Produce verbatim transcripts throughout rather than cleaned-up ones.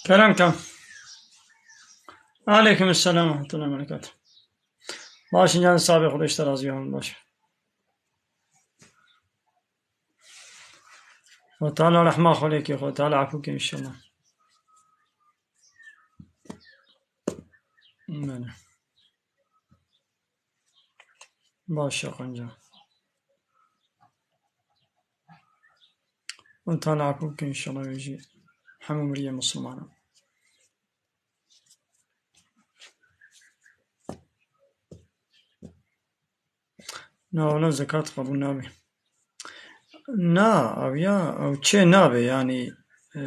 Kerem kam. Aleyküm selam ve rahmetullahi ve berekatuhu. Baş in can, sabê xwe, Xwedê ji te razî be, baş. Xwe Teala rehma xwe lê ke, Xwe Teala efû ke înşallah. Bele. Baş e, Xwenca. Xwe Teala efû ke înşallah, wê jî hemû miriyê misilmanan. Na, wele zekat qebûl nabe. Na, ev ya, ew çê nabe, yanî, e,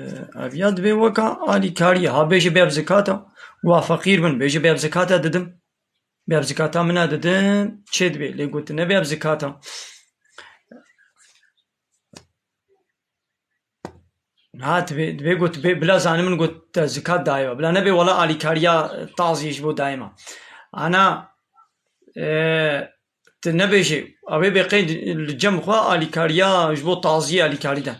ev ya dibê weka alîkariyê. Ha bêje bê ev zekata, wa feqîr bin, bêje bê ev zekata didim. Bê ev zekata min a didim, çê dibê. Lê got nebe ev zekata. Ha, dibê, dibê got, dibê bila zanim min got te zikat daye. Bila nebe wela alîkariya taziyê ji bo daye ma. Ana, e, tu nebêjê, ew ê bê qey li cem xwe alîkariya ji bo taziyê alîkarî de.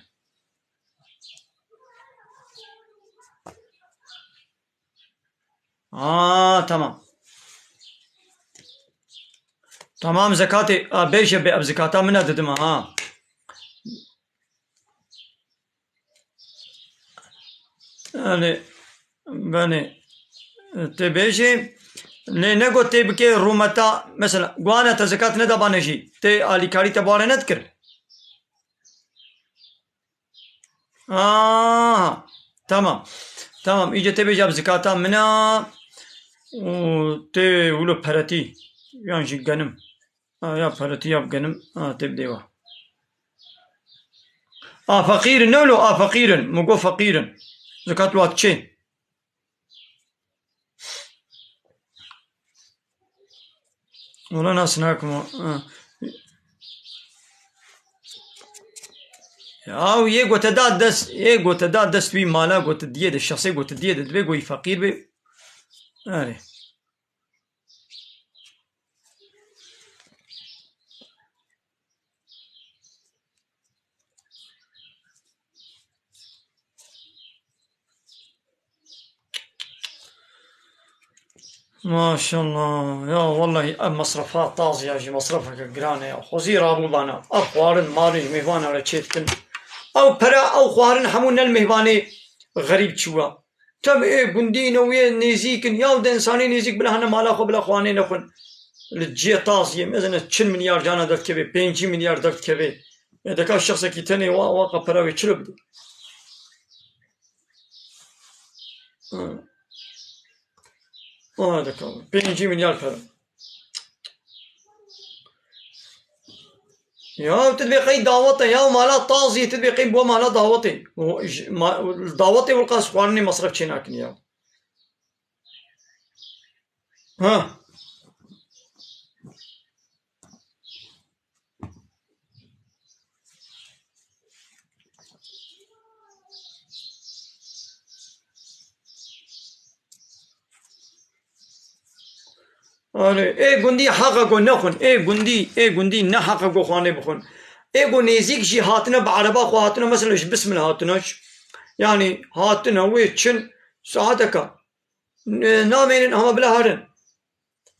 Aa, tamam. Tamam, zekatê, a, bêje bê, ev zekata min e didim, ha. Yani, belê. Tê bêjê, lê nego tê bikê rûmeta, mesela, guhane te zekat neda bane jî, tê alîkarî te bare nedikir. Aha. Tamam. Tamam. Îce tê bêje ev zikata min a. Û tê wilo peretî. Yan jî genim. Ha, ya peretî ya genim. Ha, tê bidê wa. A feqîrin, ne wilo, a feqîrin. Min got feqîrin. Zikat wat çê. Wala nas nakim o. Ha. Ya, yê gote da dest, yê gote da dest wî mala, gote diyê de, şexsê gote diyê de, dibê goyî feqîr bê. Erê. Maşallah. Ya wellahî ev mesrefa tazî ya jî mesrefeke giran e ya. Xwezî rabû bana. Ev xwarin marin ji mêvana re çêdikin. Ew pere, ew xwarin hemû ne li mêvanê xerîb çûwa. Tev ê gundî ne wê nêzîk in. Yaw de insanê nêzîk bila hene mala xwe bila xwanê nexwin. Li ciyê taziyê mezin e çil milyar cana derdikeve, pêncî milyar derdikeve. E, deka şexsekî tenê wa, wa qe pera wê çilo bidê. Ha. Wa deka pêncî milyar pera. Ya, tu dibê qey dawet e, ya mala tazî, tu dibê qey bo mala dawetê. O, j-, ma-, dawetê wilqas xwarinê mesref çê nakin ya. Ha. Erê, ê gundî heq e ku nexwin, ê gundî, ê gundî ne heq e ku xwanê bixwin. Ê ku nêzîk jî hatine bi ereba xwe hatine, mesela ji Bismil hatine, yanî hatine wê çin saeteke. N-, namênin hema bila herin.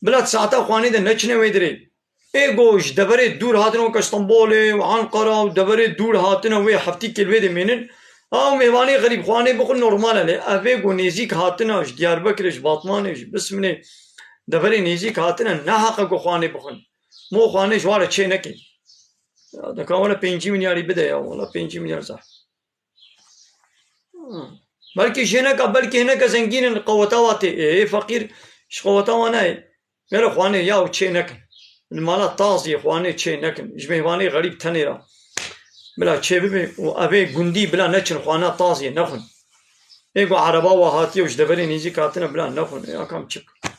Bila di saeta xwanê de neçine wê dirê. Ê go ji deverê dûr hatine weke Stenbolê û Enqera û deverê dûr hatine wê heftî kêl wê de mênin. Ew mêvanê xerîb xwanê bixwin normal e lê ev ê go nêzîk hatine ji Diyarbekirê, ji Batmanê, ji Bisminê, deverê nêzîk hatine ne heq e go xwanê bixwin. Mo xwanê ji wa re çê neke. Ya deka wele pêncî milyarî bide ya, wele pêncî milyar zehf. Hmm. Belkî jêneka, belkî hineke zengîn in, qeweta wa tê. Ê, ê feqîr ji qeweta wa nayê. Gelo xwanê ya û çê nekin. Li mala taziyê xwanê çê nekin. Ji mêvanê xerîb tenê re. Bila çê bibe û evê gundî bila neçin xwana taziyê nexwin. Ê ku ereba wa hatiye û ji deverê nêzîk hatine bila nexwin. Ê, akam çi bikin?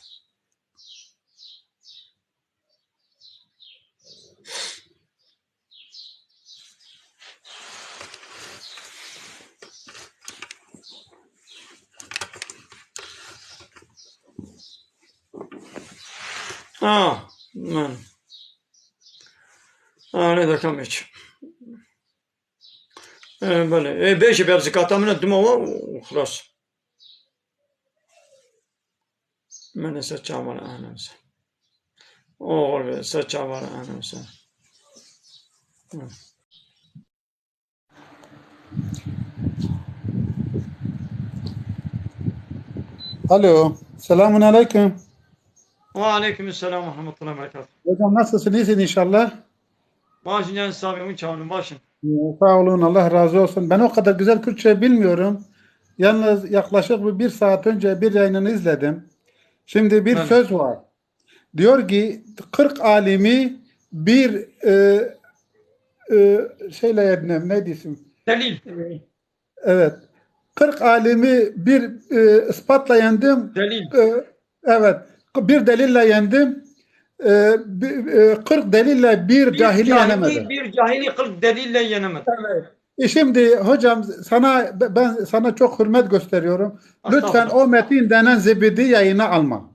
Ah, man. Ah, ne dakika meç. E, belê. E, bêjî be zikata min dima wa û xilas. Mene se çavar anamse. Oğul be se çavar anamse. Alo. Selamun aleyküm. Ve aleyküm selam ve rahmetullahi ve berekatuhu. Hocam nasılsın? İyisin inşallah. Başın yani sabi, un çavunun başın. Sağ olun, Allah razı olsun. Ben o kadar güzel Kürtçe bilmiyorum. Yalnız yaklaşık bir, bir saat önce bir yayınını izledim. Şimdi bir Evet. söz var. Diyor ki, kırk alimi bir, e, e, şeyle yendim, ne diyorsun? Delil. Evet. Kırk alimi bir, e, ispatla yendim. Delil. E, evet. Bir delille yendim. E, bir, e, kırk delille bir Bir cahili cahili, yenemedim. Bir cahili kırk delille yenemedi. Evet. E şimdi hocam sana, ben sana çok hürmet gösteriyorum. Lütfen Estağfurullah. O Metin denen zibidi yayına alma.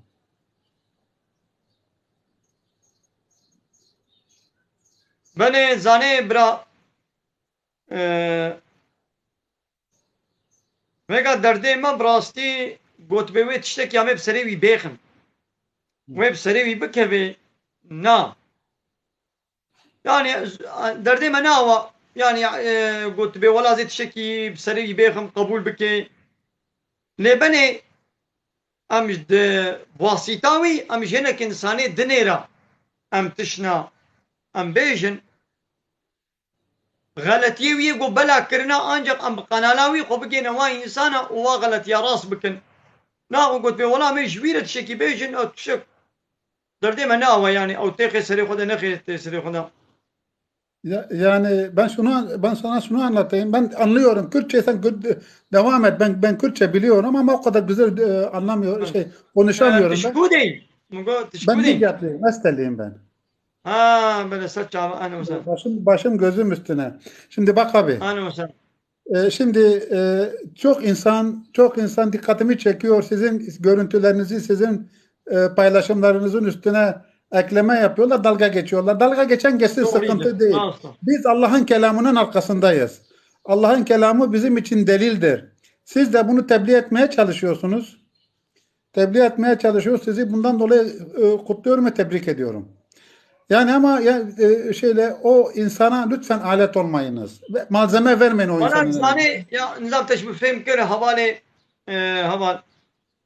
Belê zanê bira, e, vega derdê me bi rastî gotibê wê tiştekî em ê bi serê wî bêxin. Wê bi serê wî bikevê, na. Yani, derdê me ne awa, yani, e, gotibê wela zê tiştekî bi serê wî bêxim, qebûl bikê. Lê benê em ji di wasîta wî, em ji hinek insanê dinê re em tişna, em bêjin, xeletiyê wî yê ku bela kirina, ancak em bi qenala wî xwe bigêne wa însana û wa xeletiya rast bikin. Na, û gotibê, wela em ê ji wî re tiştekî bêjin, ew tiştek derdê me ne awa, yani, ew têxê serê xwe de, nexê tê serê xwe de. Ya, yani ben şunu, ben sana şunu anlatayım. Ben anlıyorum. Kürtçe sen Kürt-, devam et. Ben, ben Kürtçe biliyorum ama o kadar güzel, e, anlamıyorum. Hı. Şey, konuşamıyorum ben. Tişkû deyî. Min got, tişkû deyî. Ben Midyat'lıyım, Mesteliyim ben. Ha, böyle saç abi, anladım sen. Başım, başım gözüm üstüne. Şimdi bak abi. Anladım sen. E, şimdi, e, çok insan, çok insan dikkatimi çekiyor. Sizin görüntülerinizi, sizin, e, paylaşımlarınızın üstüne ekleme yapıyorlar, dalga geçiyorlar. Dalga geçen geçsin, Doğru sıkıntı değil. Nasıl? Biz Allah'ın kelamının arkasındayız. Allah'ın kelamı bizim için delildir. Siz de bunu tebliğ etmeye çalışıyorsunuz. Tebliğ etmeye çalışıyor. Sizi bundan dolayı, e, kutluyorum ve tebrik ediyorum. Yani ama ya, e, şeyle o insana lütfen alet olmayınız. Ve malzeme vermeyin o Bana insana. Zanê, ya, nizam te ji min fêm kir, hevalê, e, heval.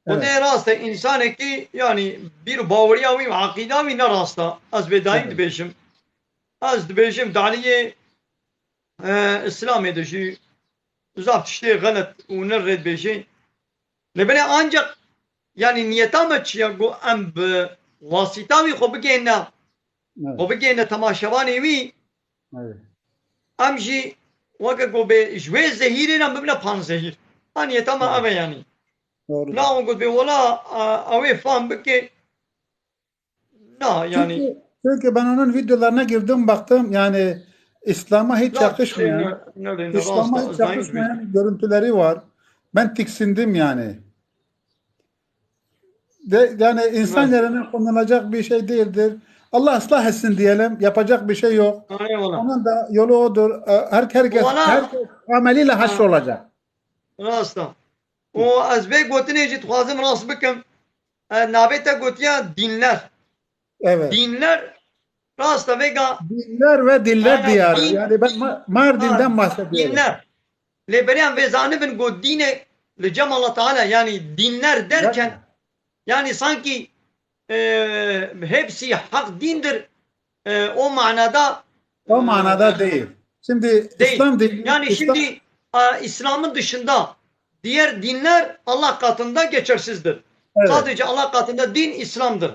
Evet. O ne rast e, insanekî, yani, bir baweriya wî, aqîda wî ne rast e. Ez bê daîm Evet. dibêjim. Ez dibêjim, daliyê, e, Îslamê de jî zaf tiştê xelet û ne rê dibêjê. Lê belê ancak, yani, niyeta me çi ye? Ku em bi wasîta wî xwe bigihîne, Evet. xwe bigihîne temaşevanê wî, Evet. em jî weke ku bê ji wê zehîrê re bibine panzehîr. Ha, niyeta me Evet. ev e, yani. Doğru. Na, û got bê wela, a, ew ê fam bike. Na, yani. Çünkü, çünkü ben onun videolarına girdim, baktım, yani İslam'a hiç yakışmayan, İslam'a hiç yakışmayan görüntüleri var. Ben tiksindim yani. De, yani insan yerine konulacak bir şey değildir. Allah ıslah etsin diyelim, yapacak bir şey yok. Eyvallah. Onun da yolu odur. E, her, herkes, herkes ameliyle haşrolacak. Rast e. Û ez vê gotinê jî dixwazim rast bikim. E, navê te gotiya dînler. Evet. Dînler, rast e vêga. Dînler ve diller diyarı. Yani ben Ma-, Mardin'den bahsediyorum. Dînler. Lê beriyan vê zanibin ku dînê li cem Allah Teala, yani dînler derken, yani sanki, e, hepsi hak dindir, e, o manada, O manada değil. Şimdi değil. İslam dini, Yani İslam şimdi, a, İslam'ın dışında diğer dinler Allah katında geçersizdir. Evet. Sadece Allah katında din İslam'dır.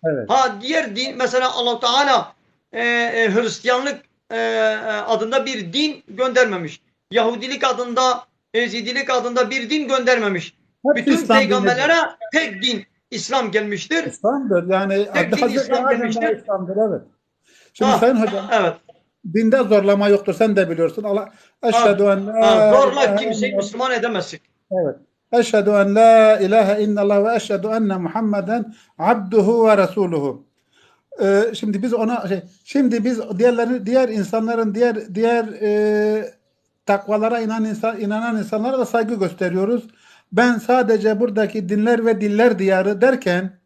Evet. Ha, diğer din, mesela Allah Teala, e, e, Hristiyanlık, e, e, adında bir din göndermemiş. Yahudilik adında, Ezidilik adında bir din göndermemiş. Hepsi Bütün İslam dinidir. Peygamberlere tek din İslam gelmiştir. İslam'dır. Yani Tek din Hazreti İslam Adem'den gelmiştir. İslam'dır, evet. Şimdi Ha, Sayın Hocam, evet. Dinde zorlama yoktur, sen de biliyorsun. Allah, Ha, eşhedü en la ha, zorla ilahe kimseyi illallah. Müslüman edemezsin. Evet. Eşhedü en la ilahe illallah ve eşhedü enne Muhammeden abduhu ve resuluhu. Ee, şimdi biz ona şey, şimdi biz diğerlerini, diğer insanların, diğer diğer e, takvalara inan insan, inanan insanlara da saygı gösteriyoruz. Ben sadece buradaki dinler ve diller diyarı derken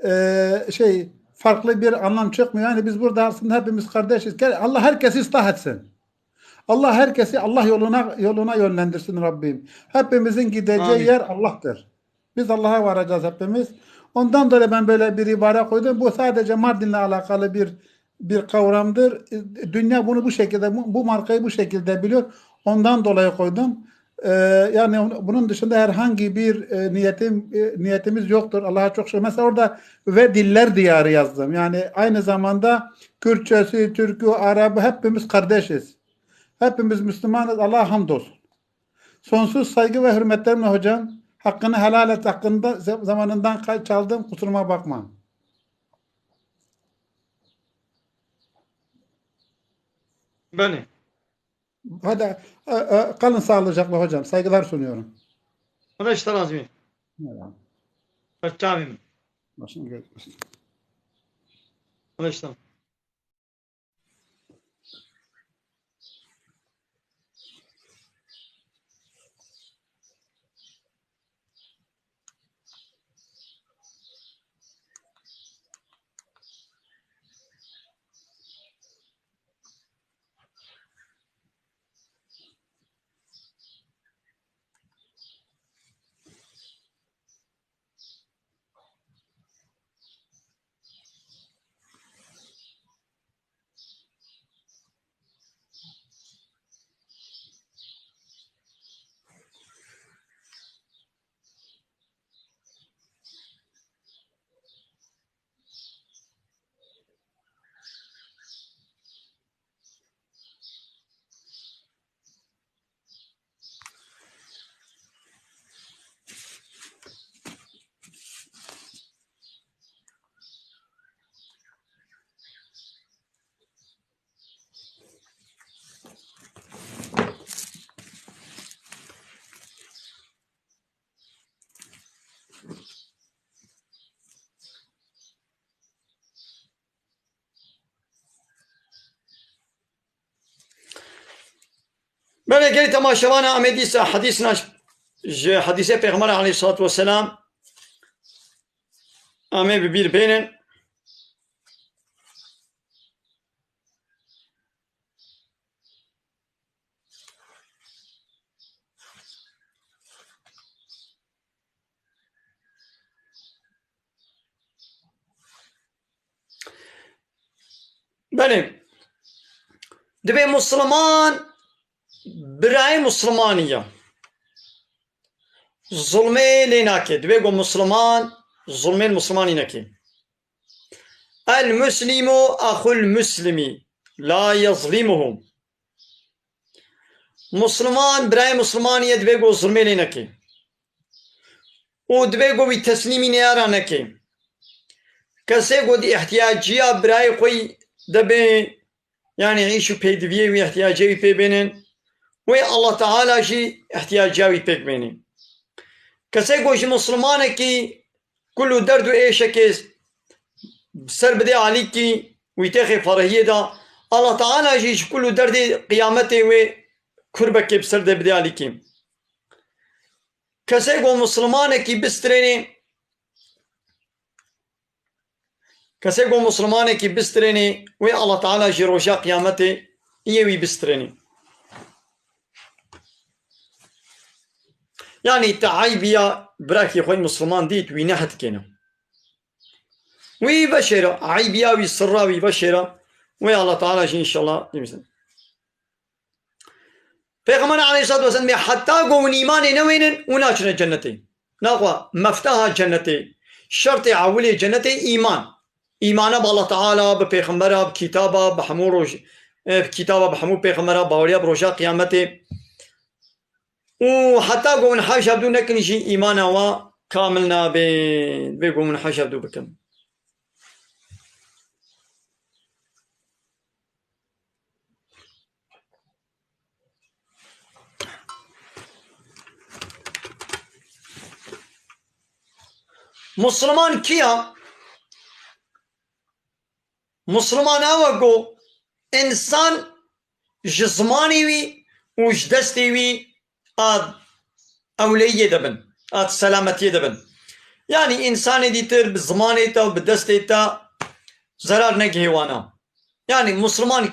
e, şey, farklı bir anlam çıkmıyor. Yani biz burada aslında hepimiz kardeşiz. Gel, Allah herkesi ıslah etsin. Allah herkesi Allah yoluna yoluna yönlendirsin Rabbim. Hepimizin gideceği Amin. yer Allah'tır. Biz Allah'a varacağız hepimiz. Ondan dolayı ben böyle bir ibare koydum. Bu sadece Mardin'le alakalı bir bir kavramdır. E, dünya bunu bu şekilde, bu, bu markayı bu şekilde biliyor. Ondan dolayı koydum. E, yani on- bunun dışında herhangi bir e, niyetim e, niyetimiz yoktur. Allah'a çok şükür. Mesela orada ve diller diyarı yazdım. Yani aynı zamanda Kürtçesi, Türkü, Arabı hepimiz kardeşiz. Hepimiz Müslümanız. Allah'a hamdolsun. Sonsuz saygı ve hürmetlerimle hocam. Hakkını helal et. Hakkında ze- zamanından kay- çaldım. Kusuruma bakma. Belê. Hadi e, e, kalın sağlıcakla hocam. Saygılar sunuyorum. Xwedê ji te razî be. Merhaba. Ser çavê min. Başın gözün. Xwedê ji te. Belê gelî temaşevana em ê dîsa hedîsna ji hedîsê Pêxember aleyhissalatu vesselam em ê bi bîr bênin. Belê. Divê Musliman birayê Muslimanî ye. Zulmê lê nake. Divê ku Musliman zulmê li Muslimanî neke. El muslimu axul muslimi la yezlimuhu. Musliman birayê Muslimanî ye, divê ku zulmê lê neke. Û divê ku wî teslîmî neyara neke. Kesê ku di îhtiyaciya birayê xwe yî de be, yanî îş û pêdiviyê wî, îhtiyacê wî pê bênin, wê Allah Teala jî îhtiyaciya wî pêk bêne. Kesê ku ji Muslimanekî kul û derd û êşekê ser bidê alîkî, wî têxê ferehiyê de, Allah Teala jî ji kul û derdê qiyametê wê kurbekê bi ser de bidê alîkî. Kesê ku Muslimanekî bistrênê, kesê ku Muslimanekî bistrênê, wê Allah Teala jî roja qiyametê yê wî bistrênê. Yanî te eybiya birakî xwe Musliman dît, wî nehetikêne. Wî veşêre, eybiya wî, sirra wî veşêre. Wê Allah Teala jî înşallah. Pêxember aleyhissalatu vesselam bê heta ku hûn îmanê newênin û naçine cennetê. Naxwe mefteha cennetê, şertê ewilê cennetê îman. Îmana bi Allah Teala, bi pêxembera, bi kitaba, bi hemû roj, e, bi kitaba, bi hemû pêxembera, baweriya bi roja qiyametê. Û heta ku hûn hewş hevdû nekin jî îmana wa kamil nabe, divê ku hûn hewş hevdû bikin. Musliman kî ya? Musliman ew e ku însan ji zimanê wî û ji destê wî a ewleyiyê de bin, a selametiyê de bin. Yanî însanê dîtir bi zimanê te û bi destê te zerar negihê wana. Yanî Musliman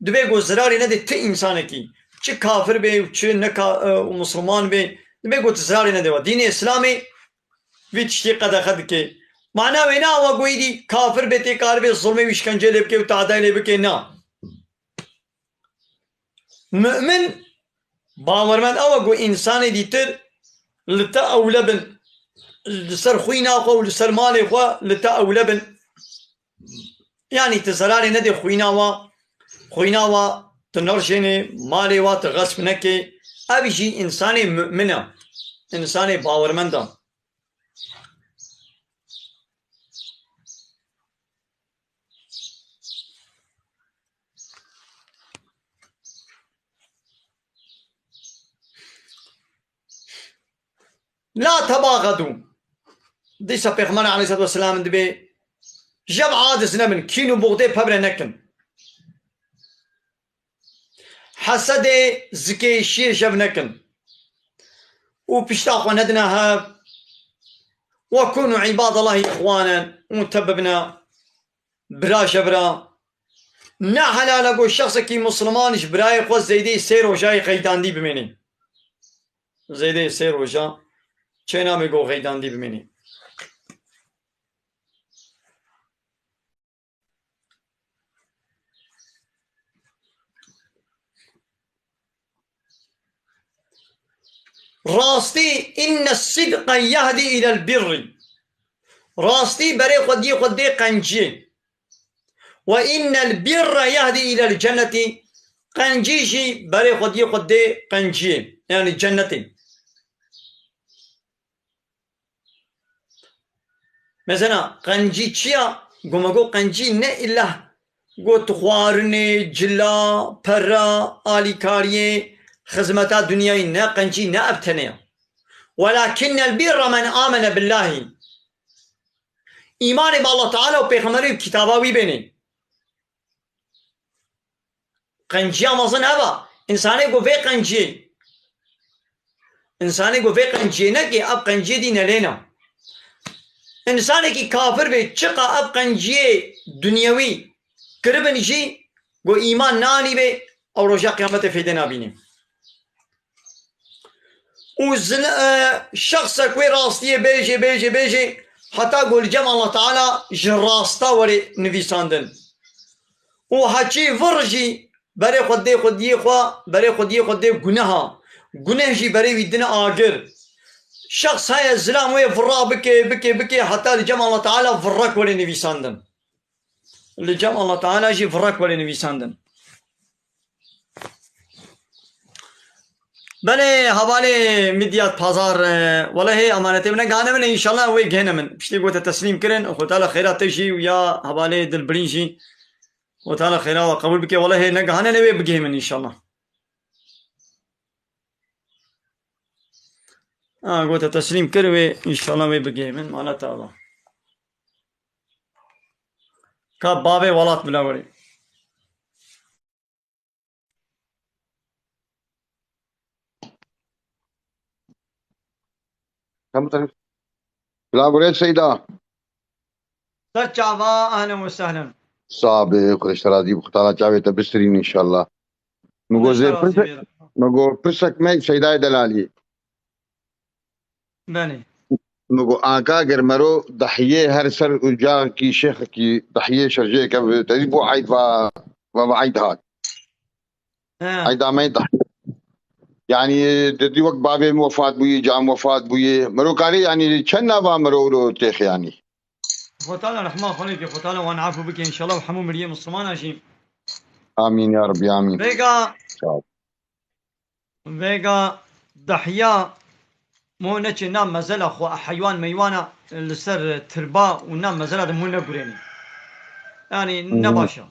divê ku zirarê nedê ti însanekî. Çi kafir bê û çi ne ka-, e, û Musliman bê, divê ku tu zirarê nedê wa. Dînê Îslamê vî tiştî qedexe dike. Mana wê ne awa ku êdî kafir bê tê karibê zulmê û îşkenceyê lê bike û tehdayê lê bike, na. Mu'min, bawermend ew e ku însanê dîtir li te ewle bin, li ser xwîna xwe û li ser malê xwe li te ewle bin. Yanî tu zerarê nedê xwîna wa, xwîna wa tu nirjênê, malê wa tu xesp nekê. Ev jî însanê mu'min e, însanê bawermend e. La tebaxedû. Dîsa Pêxember aleyhissalatu vesselam dibê, jev aciz nebin, kîn û buxdê pevre nekin. Hesedê zikê şiyê jev nekin. Û pişta xwe nedine hev. Ve kûnû îbadallahî îxwanen. Û te bibine bira jevira. Ne helal e ku şexsekî Musliman ji birayê xwe zêdeyê sê rojayê qeydandî bimênê. Zêdeyê sê roja çênabe ku qeydandî bimênê. Rastî, inne sidqe yehdi ilel birri. Rastî berê xwe diyê xwe dê qenciyê. Ve innel birre yehdi ilel cennetî. Qencî jî berê xwe diyê xwe dê qenciyê. Yanî cennetê. Mesela qencî çi ya? Goma got qencî ne îlla got xwarinê, cila, pera, alîkariyê, xizmeta dinyayî ne, qencî ne ev tenê ya. Welakinnel birre men amene billahî. Îmanê bi Allah Teala û Pêxemberê û kitaba wî bênê. Qenciya mezin ev e. Însanê ku vê qenciyê, însanê ku vê qenciyê neke, ev qenciyê dî nelêne. Însanekî kafir bê, çiqa ev qenciyê dunyewî kiribin jî, ku îman neanîbê, ew roja qiyametê fêde nabînê. Û zin-, e, şexsek wê rastiyê bêjê, bêjê, bêjê, heta ku li cem Allah Teala ji rasta were nivîsandin. Û heçî vir jî berê xwe dê xwediyê xwe, berê xwediyê xwe dê guneha. Guneh jî berê wî dine agir. Şexs heye zilam wê virra bike, bike, bike, heta li cem Allah Teala virrek were nivîsandin. Li cem Allah Teala jî virrek were nivîsandin. Belê, hevalê Midyat Pazar, e, wele hê emanetê min e, gane min e, înşallah wê gihêne min. Piştî gote teslîm kirin, Xwe Teala xêra te jî û ya hevalê Dilbirîn jî, Xwe Teala xêra we qebûl bike, wele hê negihane ne wê bigihê min înşallah. Ha, gote teslîm kir wê, înşallah wê bigihê min, mala te ava. Ka bavê welat bila werê. Hemû tarîf. Bila gurê Seyda. Ser çava, ahlen ve sehlen. Sabe, Xwedê ji te razî bû, Xwedê çavê te bistirîn înşallah. Min got zê pirsek, min got pirsek me Seydayê Delalî. Belê. Min got aka ger mero dahiyê her ser û cakî şêxekî dahiyê şerjeyeke bi tedî bo eyd va, va, va eyd hat. He. Eyda me dahiyê. Yani dedi wek bavê min wefat bûyê, cam wefat bûyê. Mero karê yani çend nava mero ro têx yani. Xwetala rehma xwe lê ke, Xwetala wan afû bike înşallah û hemû miriyê Mislimana jî. Amîn ya Rabbî, amîn. Vêga, Sağ ol. Vêga dahiya mo neçe na mezela xwe a heywan meywana li ser tirba û na mezela de mo negurênî. Yani ne baş e.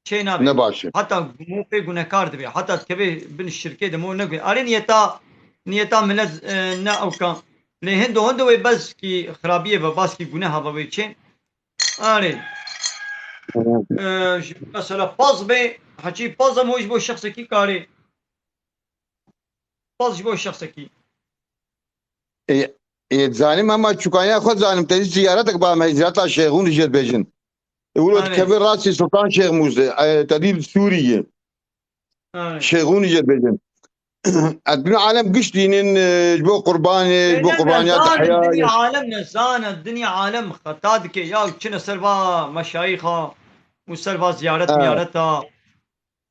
Çê nabe. Ne baş e. Heta mo pê gunekar dibe. Heta dikeve bin şirkê de mo negurê. Arê niyeta, niyeta milet, e, ne ewka. Lê hindo hindo wê beskî xirabiyê ve, beskî guneha ve wê çê. Arê. E, ji, mesela paz be, heçî paz em ji bo şexsekî karê. Paz ji bo şexsekî. Ê, Ê, zanim, ama çûkaniya xwe zanim, te dî ziyaretek ba me, ziyareta Şêxûnî jê dibêjin. Ê, wilo Anê. dikeve rastî Sultan Şêxmûsê, e, te dî Sûrî ye. Anê. Şêxûnî jê dibêjin. Ez bin alem giş dînin, e, ji bo qurbanê, ji bo Ê, ne, qurbaniya nezan, diheya, dinya ya alem nezan, dinya alem xeta dike. Ya çine ser va meşayîxa û ser va ziyaret Ha. miyareta.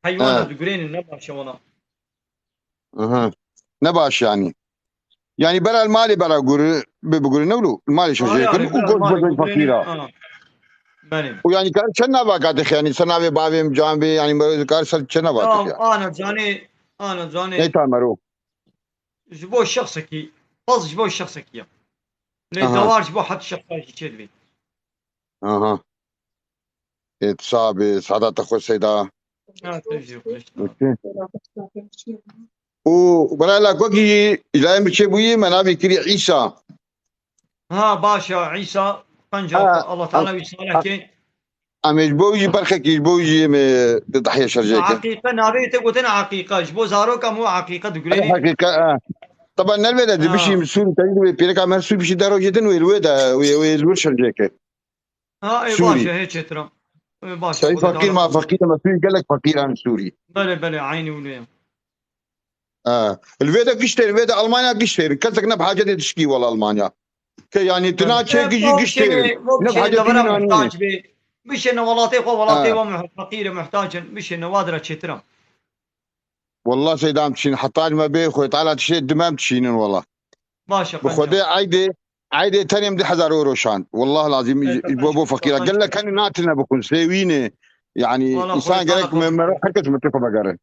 Heywana Ha. digurênin, ne baş e wala. Aha. Ne baş yani. Yani bera li malê bera guri, bi biguri ne wilo? Li malê şeşe Ara, kin û ara, goş ara, bozên fakîra. Ara. Benim. Û yani kar çend nava katix yani, ser navê bavê min, can bê, yani kar ser çend nava Tamam, katix yani. Ana canê, ana canê. Ne tamero. Ji bo şexsekî, az ji bo şexsekî ya. Lê Aha. dawar ji bo heft şexsa jî çêdibê. Aha. Ê, tu sax bî, saeta te xweş Seyda. Ha, tu jî xweş. Okey. Û birayê Lakokî, îlayê min çêbûyî, me navê kirî Îsa. Ha, baş e, Îsa, qenca, Ha, Allah Teala wî salih kê. Em ê ji bo wî jî berxekî, ji bo wî jî em ê di dehya şerjê ke. Eqîqe, navê te gotin Eqîqe, ji bo zaroka min Eqîqe digurê. Eqîqe, ha. Teba nerve de Ha. dibişî Sûrî, te dibê pêreka me Sûrî bişî de rojê din wê li wê de, wê, wê li wir şerjê ke. Ha, ê, Sûrî. Baş e, hê çêtir e. Ê, baş e, Sey Xwedê fakîr Teala ma xwe fakîr, me Sûrî gelek fakîran Sûrî. Belê, belê, eynî wilo ye. Ha. Li vê de giş têr, vê de Almanya giş têr. Kesek ne bi hacetê tişkî wala Almanya. Ke yani tu Evet. naçe E, gijî giş têr. Ne bi hacetê devera nînan nîne. Muhtaç bê. Bişêne welatê xwe, welatê Ha. wa muh-, feqîr e, muhtaç in. Bişêne wa dira çêtir e. Wallah Seydam dişîn, heta me bê Xwedê Teala dişê dimem dişînin wallah. Baş e, Bi qenca. Xwedê eydê, eydê tenê min du hezar euro şand. Wallah lazim, Evet, ji bo, bo qenca. Fakîra. Gelek kenî natine bikun, sêwîne. Yani Wallah insan Xwedê gerek Teala me, me, xwe herkes me têxwe vegere.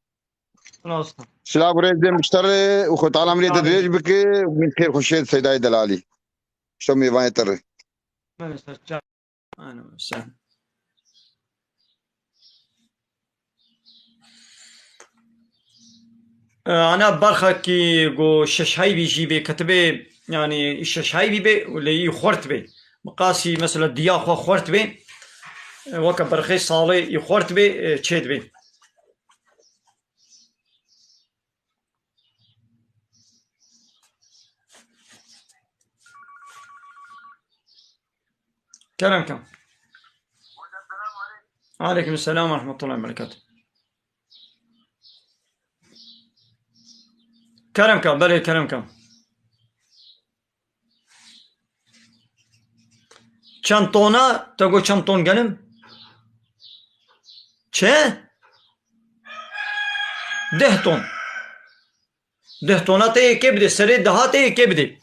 Rast e. Silav û rêz dê min ji te re û Xwedê Teala min rê te Amin. dirêj bike û min xêr xweşê Seydayê Delalî. Ji te mêvanê te re. Belê, ser çav. Ana, sen. E, ana berxekî go şeş heybî jî bê ketibê, yani şeş heybî bê û lê yî xwert bê. Miqasî mesela diya xwe xwert bê, e, weke berxê salê yî xwert bê, e, çê dibê. Kerem ke. Aleyküm selam ve rahmetullahi ve berekatuhu. Kerem ke, belê kerem ke. Çend tona? Te got çend ton genim? Çi? Deh ton. Deh tona te yekê bidê, serê deha te yekê bidê.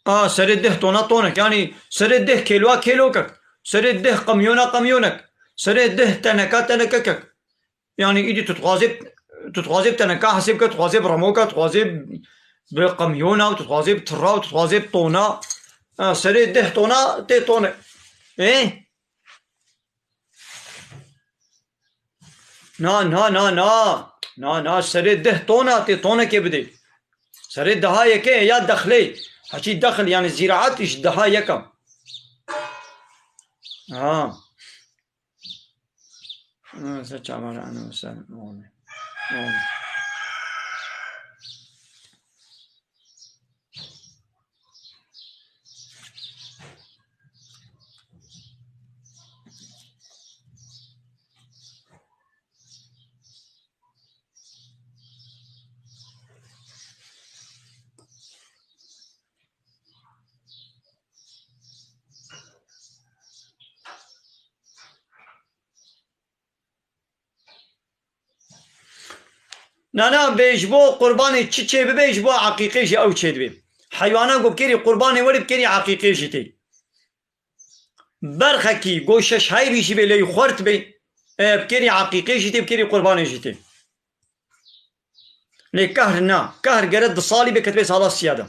A, serê deh tona tonek, yani serê deh kêloa kêlokek, serê deh qemyona qemyonek, serê deh teneka tenekekek. Yani îdî tu dixwazê, tu dixwazê bi teneka hesê bike, tu dixwazê bi remoka, tu dixwazê bi qemyona, tu dixwazê bi tira, tu dixwazê bi tona. Ha, serê deh tona tê tone. Ê? Na, na, na, na. Na, na, serê deh tona tê tonekê bidê. Serê deha yekê ya dexlê. Heçî dexil yani zîraet ji deha yeka. Ha. Ana, se çavan ana, se, oğlum. Oğlum. Nana bê ji bo qurbanê çi çê bibe, ji bo eqîqê jî ew çê dibe. Heywana ku bi kêrî qurbanê werî bi kêrî eqîqê jî tê. Berxekî go şeş heybî jî bê lê xwert bê, e, bi kêrî eqîqê jî tê, bi kêrî qurbanê jî tê. Lê kehr na. Kehr gere du salî bê ketibe sala siya de.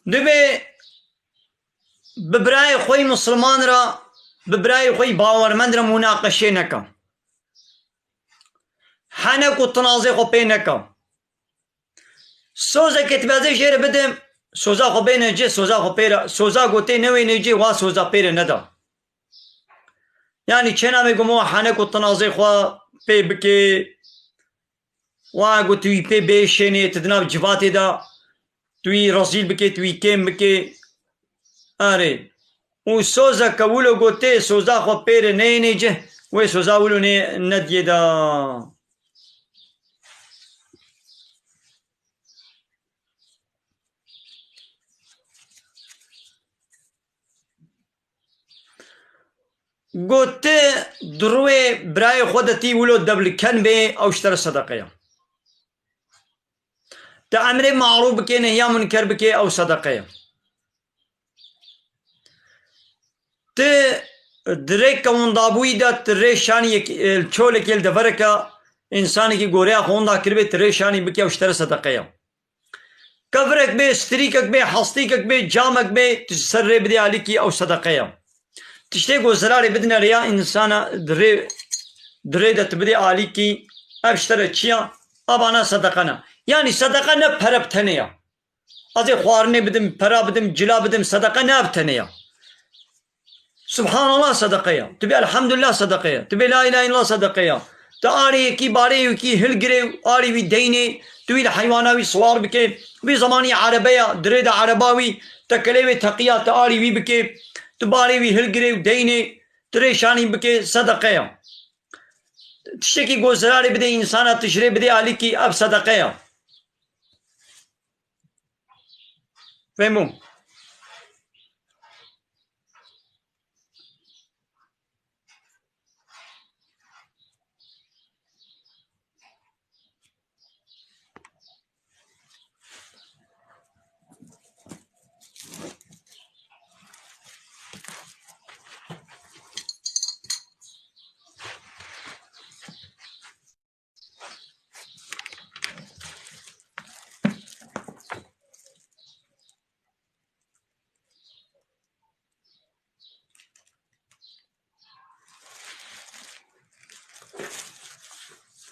Divê bi birayê xwe yî misilman re, bi birayê xwe yî bawermend re munaqeşê neke. Henek û tinazê xwe pê neke. Sozekê dibeze jê re bidim, soza xwe bêne cih, soza xwe pê re, soza gotê newênê cih, wa soza pê re neda. Yanî çênamê gumo henek û tinazê xwe pê bikê, wa got tu wî pê bêşênê, tu di nav civatê de, tu wî rezîl bikê, tu wî kêm bikê. Erê. Û soza ke wilo gotê, soza xwe pê re neyênê cih, wê soza wilo nê, nediyê de. Got, ti di rûyê birayê xwe de tî wilo dewliken bê, ew ji te re sedeqe ye. Ti emrê marûf bikê, nehya munker bikê, ew sedeqe ye. Ti di rêka windabûyî de, ti rê şanî yek, e, çolekê li devereke, însanekî goreya xwe winda kiribê, ti rê şanî bikê, ew ji te re sedeqe ye. Kevirek bê, strîkek bê, hestîkek bê, camek bê, tu ji ser rê bidê alîkî, ew sedeqe ye. Tiştê ku zirarê bidine rêya însana di rê, di rê de tu bidê alîkî, ev ji te re çi ya? Evana sedeqe ne. Yanî sedeqe ne pere bi tenê ya. Ez ê xwarinê bidim, pera bidim, cila bidim, sedeqe ne ev tenê ya. Subhanallah sedeqe ya. Tu bê elhamdulillah sedeqe ya. Tu bê la ilahe illallah sedeqe ya. Tu arê yekî, barê yekî hilgirê û arê wî deynê. Tu wî li heywana wî siwar bikê. Wî zemanî erebe ya, dirê de ereba wî, tekelê wê teqiya, tu arê wî bikê. Tu barê wî hilgirê û deynê. Tu rê şanî bikê, sedeqe ya. Tiştekî ku zirarê bidê însana, tu ji rê bidê alîkî, ev sedeqe ya. Fehmû?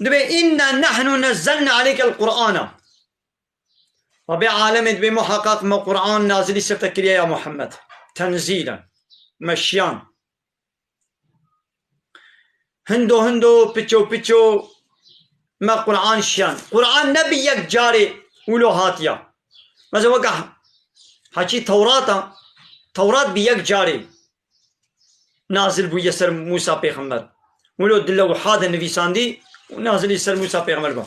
Dibê, "Inna nahnu nezzelna aleykel Qur'ana." Rabbê alemê dibê, muheqeq me Qur'an nazilî ser te kiriye ya Muhammed. Tenzîlen. Me şiyan. Hindo hindo, piço piço me Qur'an şiyan. Qur'an ne bi yek carê wilo hatiya. Mesela weke heçî Tewrata, Tewrat bi yek carê nazil bûye ser Mûsa pêxember. Wilo di lewha de nivîsandî û nazilî ser Mûsa pêxember bû.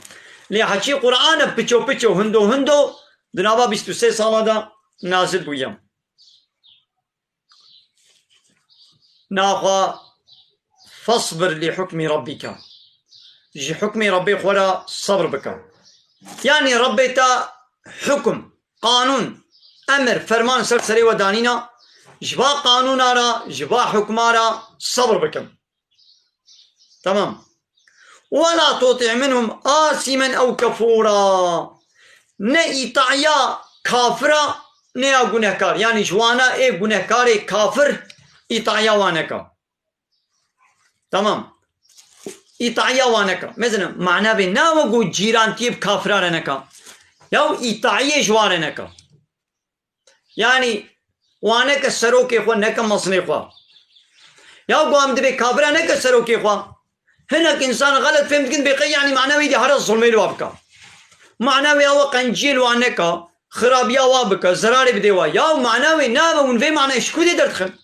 Lê heçî Qur'an e piço piço, hindo hindo, di nava bîst û sê sala de nazil bûye. Naxwe, "Fasbir li hukmi rabbike." Ji hukmê Rabbê xwe re sebr bike. Yanî Rabbê te hukum, qanûn, emir, ferman ser serê we danîna, ji va qanûna re, ji va hukma re sebr bikin. Tamam. "Ve la tuti' minhum asimen ew kefûra." Ne îtaya kafira, ne ya gunehkar. Yanî ji wana ê gunehkarê kafir îtaya wan neke. Tamam. Îtaya wan neke. Mesela, mana vê nawe ku cîrantiyê bi kafira re neke. Ya îtayê ji wan re neke. Yanî, wa neke serokê xwe, neke mezinê xwe. Ya ku em dibê kafira neke serokê xwe. Hinek însan xelet fêm dikin, bê qey, yanî mana wê dî here zulmê li wa bike. Mana wê ew e qenciyê li wa neke, xirabiya wa bike, zerarê bidê wa. Ya mana wê nabe hûn vê manayê ji ku dê derdixin?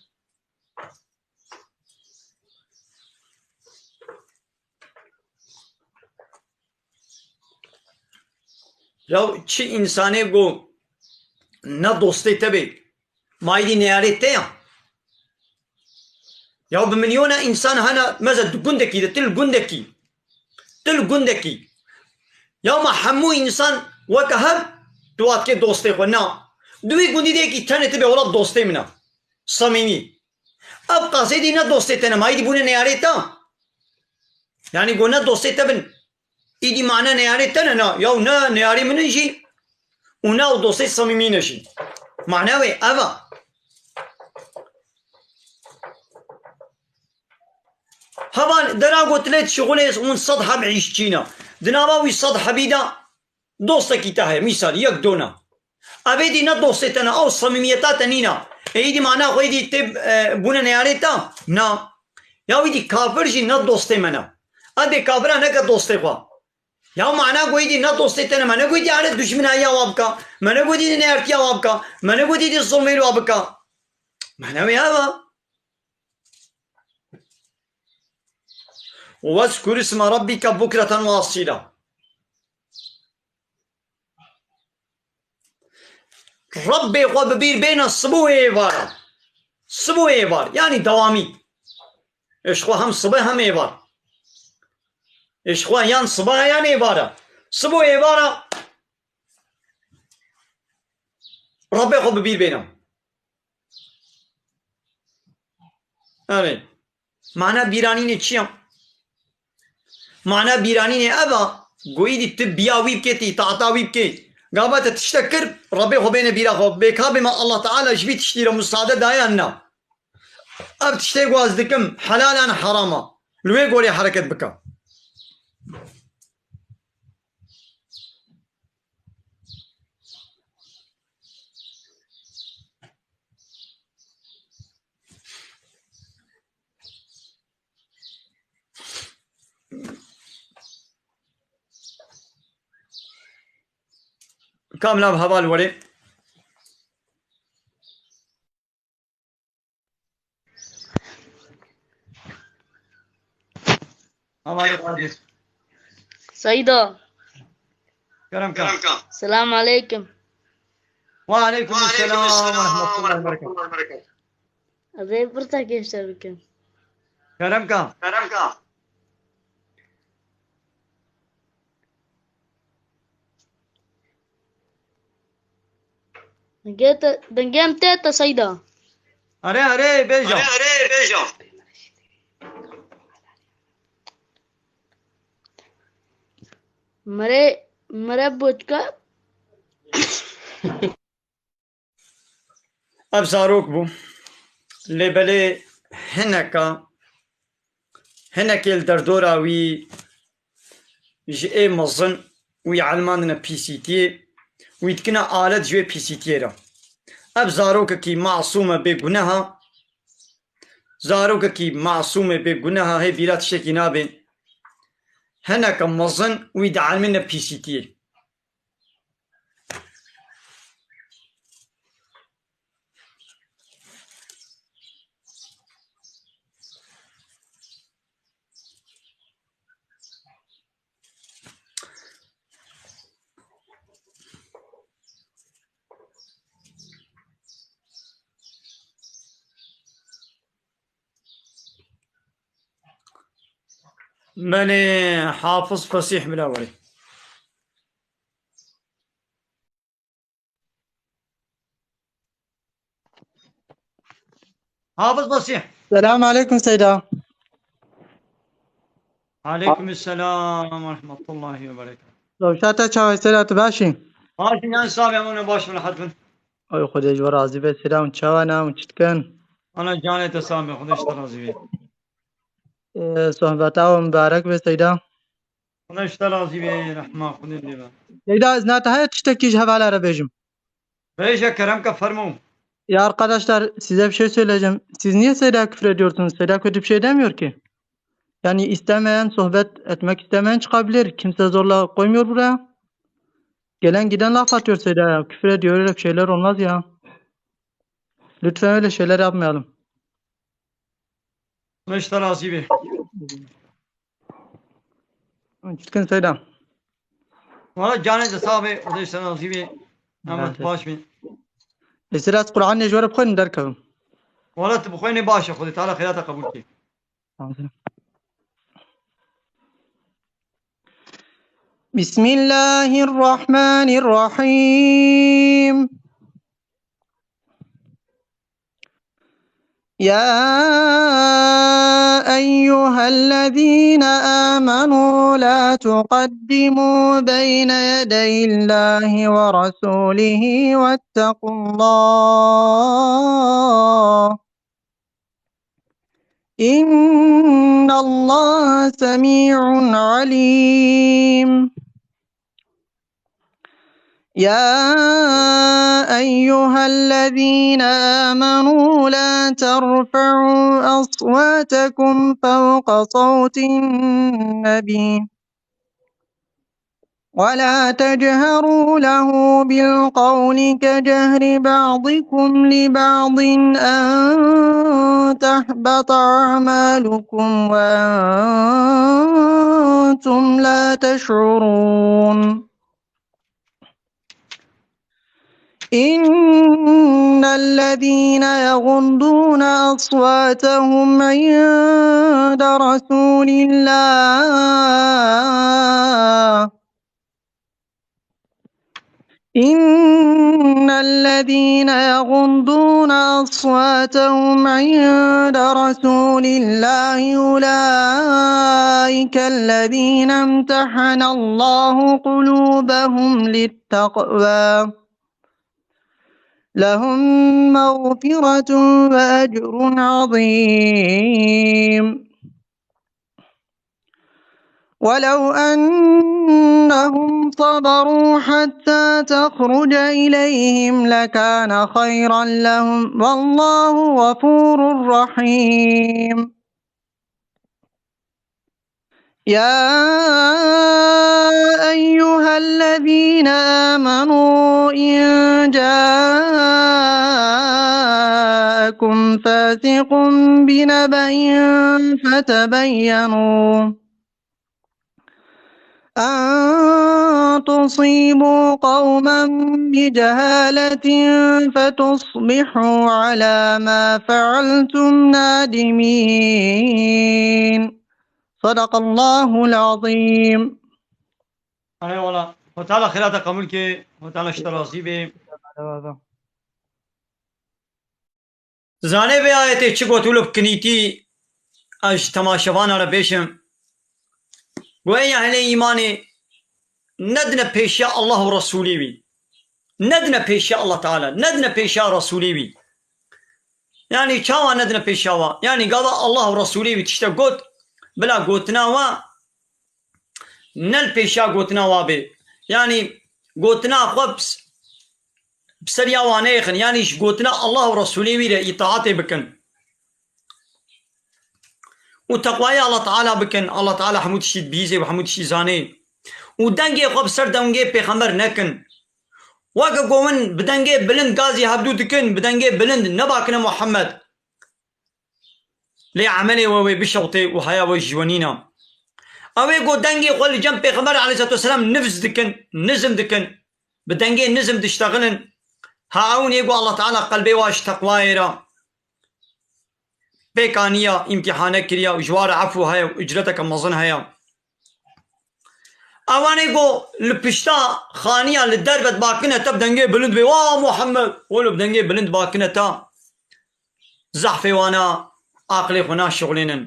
Ya çi însanê ku ne dostê te bê, ma êdî neyarê te ya? Ya bi milyona însan hene, meze di gundekî de, tu li gundekî, tu li gundekî. Ya ma hemû însan weke hev, tu wa dikê dostê xwe, na. Di wî gundî de yekî tenê tu bê, wela dostê min e. Samîmî. Ev qasê dî ne dostê te ne, ma êdî bûne neyarê te. Yanî go ne dostê te bin. Îdî mane neyarê te ne, na. Yaw ne neyarê min in jî. Û ne ew dostê samîmî ne jî. Mana wê ev e. Heval dera gotine şixulê hûn sed heb îşçî ne. Di nava wî sed hebî de dostekî te heye, mîsal, yek dona. Ev êdî ne dostê te ne, ew samîmiyeta te nîne. Êdî mana xwe êdî tê, e, bûne neyarê te? Na. Ya wî dî kafir jî ne dostê me ne. Ev dê kafira neke dostê xwe. Ya mana goyî dî ne dostê te ne, me ne goyî dî are dujminahiya wa bika, me ne goyî dî neyartiya wa bika, me ne goyî dî zulmê wa bika. Mana wê ev e. Wezkur isme rabbike bukreten ve asîla. Rebbê xwe bi bîr bêne sibo ê êvara. Sibo ê êvar, yanî dewamî. Ê ji xwe hem sibe hem êvar. Ê ji xwe yan sibe yan êvar e. Sibo êvar e. Rebbê xwe bi bîr bêne. Erê. Mana bîranînê çi ye? Mana bîranînê ev e, goyî dî tu biya wî bikê, tu îtaata wî bikê. Gava te tiştek kir, Rebê xwe bêne bîra xwe. Bê ka bê me Allah Teala ji vî tiştî re musade daye an na? Ev tiştê ku ez dikim, helal an heram e. Li wê gorê hereket bike. Kamla heval werê. Hevalê Qadir. Seyda. Kerem ka. Selam aleykum. Ve aleykum selam ve rahmetullahi ve berekatuhu. Abi burada gençler bakın. Kerem ka. Kerem ka. Dengê te, dengê em tê te Seyda. Erê, erê, bêje. Erê, erê, bêje. Mere, mere boçka. Ev zarok bû. Lê belê hineka, hinekê li derdora wî ji ê mezin wî elmandine pîsîtiyê, wî dikine alet ji wê pîsîtiyê re. Ev zarokekî masûm e, bê guneh e. Zarokekî masûm e, bê guneh e, hê bîra tiştekî nabe. Hineke mezin wî dielmîne pîsîtiyê. Belê, Hafiz Fesîh bila werê. Hafiz Fesîh. Selam aleykum Seyda. Aleykum selam ve rahmetullahi ve berekatuhu. Rewşa te çawa Seyda, tu baş î? Baş î, yan sabe, em baş, rehet bin. Oy, Xwedê ji we razî be Seyda, hûn çawa ne, hûn çi dikin? Ana canê te sabe, Xwedê ji te razî be. Ee, sohbeta we mibarek be Seyda. Xwedê ji te razî be, rehma Xwedê lê be. Seyda, ez na te heye tiştekî ji hevala re bêjim? Bêje, kerem ke, fermo. Ya arkadaşlar, size bir şey söyleyeceğim. Siz niye Seyda'ya küfür ediyorsunuz? Seyda kötü bir şey demiyor ki. Yani istemeyen, sohbet etmek istemeyen çıkabilir. Kimse zorla koymuyor buraya. Gelen giden laf atıyor Seyda'ya. Küfür ediyor, öyle bir şeyler olmaz ya. Lütfen öyle şeyler yapmayalım. Xwedê ji te razî be. Çi dikin Seyda? Wala canê te sax be, Xwedê ji te razî be. Amet baş be. Ê Seyda, ez Qur'anê ji we re bixwînim derkevim. Wala tu bixwînî baş e, Xwedê Teala xêra te qebûl ke. Bismillahirrahmanirrahim. يا أيها الذين آمنوا لا تقدموا بين يدي الله ورسوله واتقوا الله، إن الله سميع عليم. يا أيها الذين آمنوا لا ترفعوا أصواتكم فوق صوت النبي ولا تجهروا له بالقول كجهر بعضكم لبعض أن تحبط أعمالكم وأنتم لا تشعرون. إن الذين يغضون أصواتهم عند رسول الله، إن الذين يغضون أصواتهم عند رسول الله أولئك الذين امتحن الله قلوبهم للتقوى، لهم مغفرة وأجر عظيم. ولو أنهم صبروا حتى تخرج إليهم لكان خيرا لهم، والله غفور رحيم. يا أيها الذين آمنوا إن جاءكم فاسق بنبأ فتبينوا أن تصيبوا قوما بجهالة فتصبحوا على ما فعلتم نادمين. صدق الله العظيم. Eyvallah. Xwe Teala xêra te qebûl ke. Xwe Teala ji te razî be. Zanê vê ayetê çi got wilo bi kinîtî ez ji temaşevana re bêjim. Got, ey ehlê îmanê, nedine pêşiya Allah û Resûlê wî. Nedine pêşiya Allah Teala, nedine pêşiya Resûlê wî. Yanî çawa nedine pêşiya wa? Yanî gava Allah û Resûlê wî tiştek got, bila gotina wa ne li pêşiya gotina wa bê. Yanî gotina xwe bi s-, bi ser ya wa neyêxin. Yanî ji gotina Allah û Resûlê wî re îtaatê bikin. Û teqwayê Allah Teala bikin. Allah Teala hemû tiştî dibîzê û hemû tiştî zanê. Û dengê xwe bi ser dengê pêxember nekin. Weke ku hûn bi dengê bilind gazî hevdû dikin, bi dengê bilind nebakine Muhammed. Lê emelê we wê bişewtê û haya we ji we nîna. Ew ê ku dengê xwe li cem Pêxember aleyhisselatu vesselam nifz dikin, nizm dikin, bi dengê nizm diştexilin, ha ew nê ku Allah Teala qelbê wa ji teqwayê re pêk aniya, îmtîhane kiriya û ji wa re efû heye û icreteke mezin heye. Ewanê ku li pişta xaniya li derve dibakine te bi dengê bilind bê, "Wa Muhammed!" Wilo bi dengê bilind bakine te, zehfê wana aqilê xwe naşixulênin.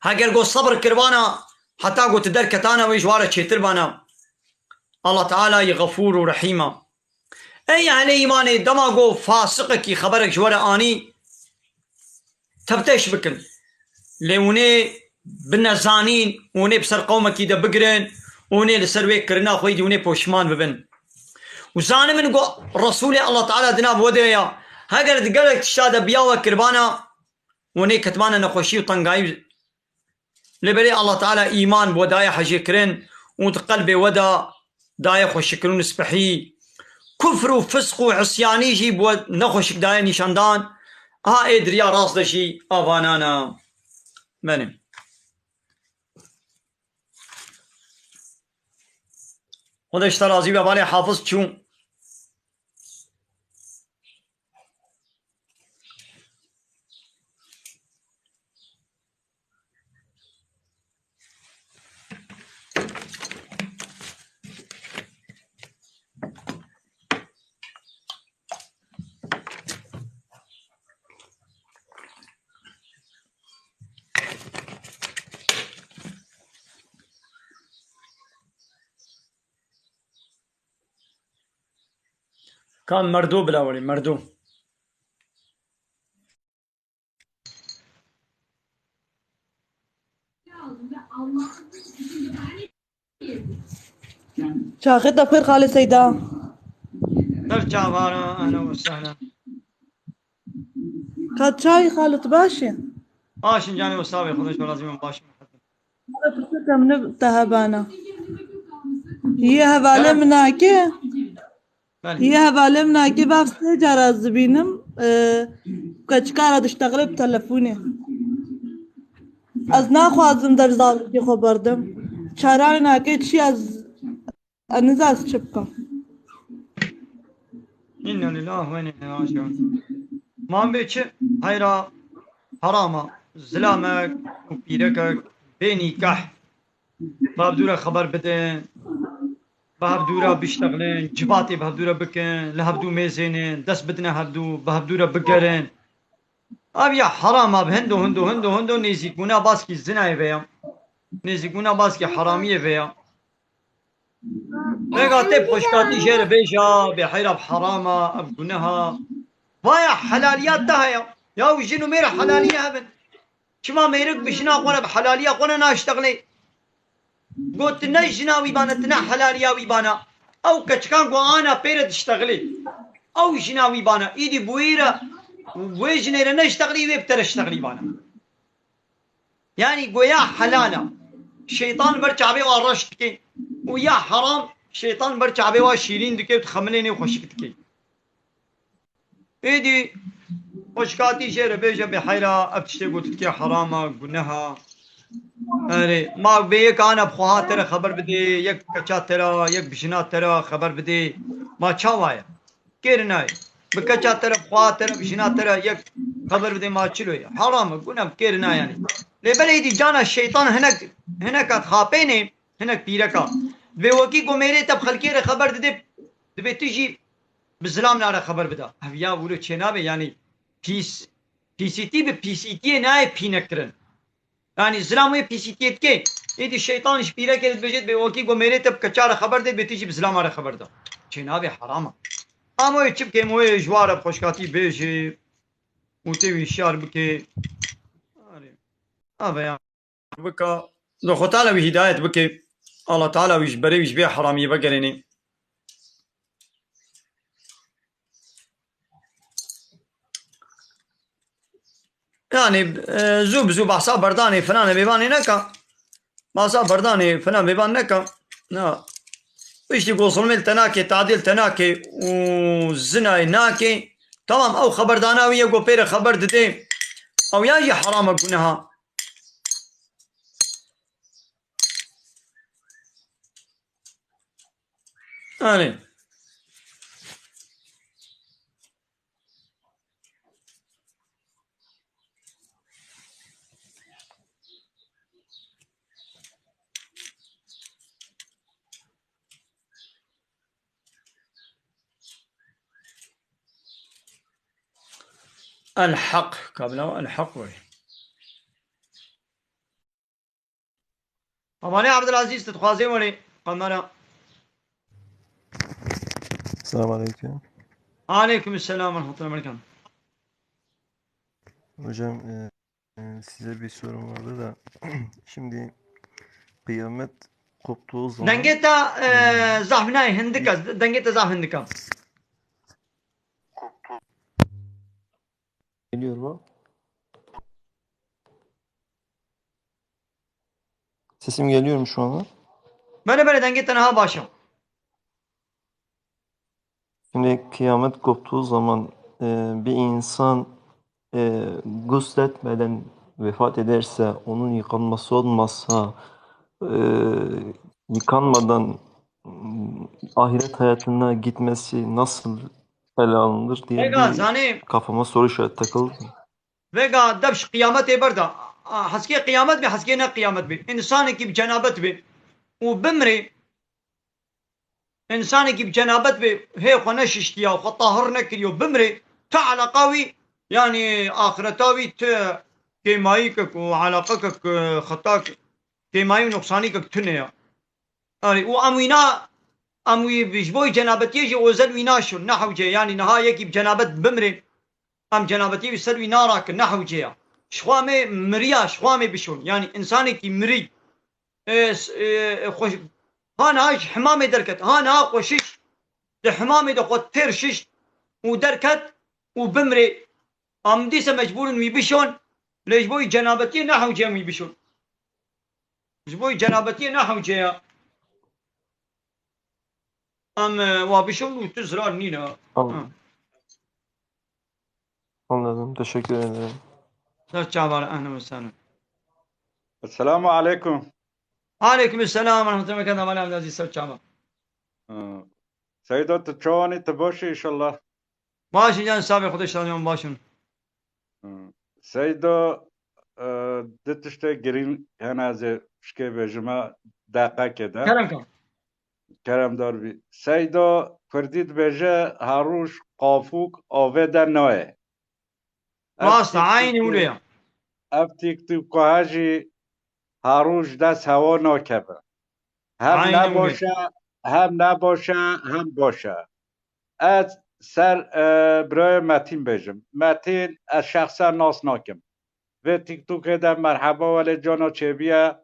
Heger ku sebr kiribana, heta ku tu derketana wê ji wa re çêtir bana. Allah Teala yî Xefûr û Rehîm e. Ey ehlê îmanê, dema ku fasiqekî xeberek ji we re anî, tevteş bikin. Lê hûnê bi nezanîn, hûnê bi ser qewmekî de bigirin, hûnê li ser wê kirina xwe yî hûnê poşman bibin. Û zanibin ku Resûlê Allah Teala di nav we de ye. Heger di gelek tişta de biya we kiribana, hûnê ketibana nexweşî û tengayî. Lê belê Allah Teala îman bi we daye hejêkirin û di qelbê we de daye xweşikirin û spehî. Kufr û fisq û isyanî jî bi we nexweşik daye nîşandan. Ha ê di riya rast de jî avanan e. Belê. Xwedê ji te razî be, balê Hafiz çû. Kan merdo bila welê, merdo. Çaxê te xêr xalê Seyda. Ser çavara, ehlen we sehlen. Qet çayî xalê, tu baş î? Baş in canê we, sağ be, Xwedê ji we razî be, baş in. Min pirse ke min te hebana. Yê hevalê min nake. Belê. Yê hevalê min nake, bav sê cara ez dibînim, e, keçika re diştexile bi telefonê. Ez naxwazim dev zarokê xwe berdim. Çara wê nake çi, ez, ez nizam ez çi bikim. Inna lillahi ve inna ileyhi raciun. Man bê çi? Heyra herama. Zilamek û pîrekek bê nîkah. Bi hevdû re xeber bidin. Bi hevdû re biştexilin. Civatê bi hevdû re bikin. Li hevdû mêzênin. Dest bidine hevdû. Bi hevdû re bigerin. Ev ya heram a, bi hindo, hindo, hindo, hindo nêzîkbûna baskî zinayê ve ya. Nêzîkbûna baskî heramiyê ve ya. Vega te bi xweşkatî jê re bêja, bê heyra, ev heram a, ev guneh a. Vaya helaliya te heye. Ya û jin û mêr helaliye hebin. Çima mêrik bi jina xwe re, bi helaliya xwe re naştexilê? Got, tu ne jina wî bane, tu ne helaliya wî bane. Ew keçikan ku ana pê re diştexilê. Ew jina wî bane. Îdî bi wî re, wê jinê re neştexilî, wê bi te re ştexilî bane. Yanî goya helal e. Şeytan li ber çavê wa reş dike. Û ya heram, şeytan li ber çavê wa şîrîn dike û dixemilêne û xweşik dike. Êdî xweşkatî jê re bêje, bê heyra, ev tiştê ku tu dikê heram e, guneh e. Erê, ma bê yek ana bi xweha te re xeber bidê, yek bi keça te re, yek bi jina te re xeber bidê. Ma çawa ye? Kêr nayê. Bi keça te re, bi xweha te re, bi jina te re yek xeber bidê, ma çilo ye? Heram e, guneh e, kêr nayê yanî. Lê belê êdî cana şeytan hinek, hineka dixapênê, hinek pîreka. Divê wekî ku mêrê te bi xelkê re xeber didê, divê tu jî bi zilam nare xeber bida. Ev ya wilo çênabe, yanî pîs, pîsîtî bi pîsîtiyê nayê pînekirin. Yanî zilam wê pîsîtiyê dike. Êdî şeytan ji pîrekê re dibêje, dibê wekî ku mêrê te bi keça re xeber dê, dibê tu jî bi zilama re xeber da. Çênabe, heram e. Ama wê çi bikê, wê ji wa re bi xweşkatî bêje û tê wî şiyar bike. Erê. Ave ya. Bika. Xwe Teala wî hîdayet bike. Allah Teala wî ji berê wî ji vê heramiyê vegerêne. Yanî, e, zû bi zû behsa berdanê filan bêvanê neka. Behsa berdanê filan bêvan neka. Na. Piştî ku zilmê li te nake, tadî li te nake û zinayê nake. Tamam, ew xeberdana wî ye ku pê re xeber didê. Ew yan jî heram e, guneha. Erê. El Heq, kabla El Heq wê. Amanê Abdülazîz, tu dixwazê werê kamera. Selamun aleyküm. Aleyküm selam ve rahmetullahi ve berekatuhu. Hocam, e, e, size bir sorum vardı da, şimdi kıyamet koptuğu zaman, dengê te, e, e, zaf nayê, hindik e, dengê te zaf hindik e. Geliyor mu? Sesim geliyor mu şu anda? Belê, belê, dengê te niha baş e. Şimdi kıyamet koptuğu zaman, e, bir insan, e, gusletmeden vefat ederse, onun yıkanması olmazsa, e, yıkanmadan, m, ahiret hayatına gitmesi nasıl ele alınır diye bir kafama soru işareti takıldı. Vega dev ji qiyametê berda. A, heskê qiyamet bê, heskê ne qiyamet bê. Însanekî bi cenabet bê û bimrê, însanekî bi cenabet bê, hê xwe neşiştiya, xwe tahir nekiriyo, bimrê, ti eleqa wî, yanî axireta wî, ti kêmayîkek û eleqekek, e, xetak, kêmayî û nuqsanîkek tune ya. Erê, û em wîna Em wî ji bo cenabetiyê jî ozel wî naşon, ne hewce ye. Yanî niha yekî bi cenabet bimrê, em cenabetiyê wî ser wî narakin, ne hewce ye. Ji xwe em ê miriya, ji xwe em ê bişon. Yanî însanekî mirî, e, s-, e, e, xwe, ha niha ji himamê derket, ha niha xwe şişt, di himamê de xwe têr şişt û derket û bimrê. Em dîse mecbûr in wî bişon, lê ji bo wî cenabetiyê ne hewce em wî bişon. Ji bo wî cenabetiyê ne hewce ye. Em, e, wa bişon û tu zirar nîne. Anladım. Ha. Anladım. Teşekkür ederim. Ser çava, ehlen ve sehlen. Esselamu aleyküm. Aleyküm selam ve rahmetullah ve berekatuhu. Mala Abdülaziz, ser çava. Ha. Seyda, tu çawanî, tu baş î inşallah? Baş î can, sabê Xwedê şadiyan başin. Hı. Seyda, e, du tiştê girîng hene, ez ê pişkê bêjime deqekê de. Kerem ke. Keremdar bî. Seyda, kurdî dibêje, her roj qafûk avê de nayê. Ev Rast e, TikTok, eynî wilo ye. Ev TikToka jî her roj dest hewa nakeve. Hem Eynî wilo. Ne baş e, hem ne baş e, hem baş e. Ez ser, e, birayê Metîn bêjim. Metîn ez şexsen nas nakim. Vê TikTokê de merheba welê cana çêbiye.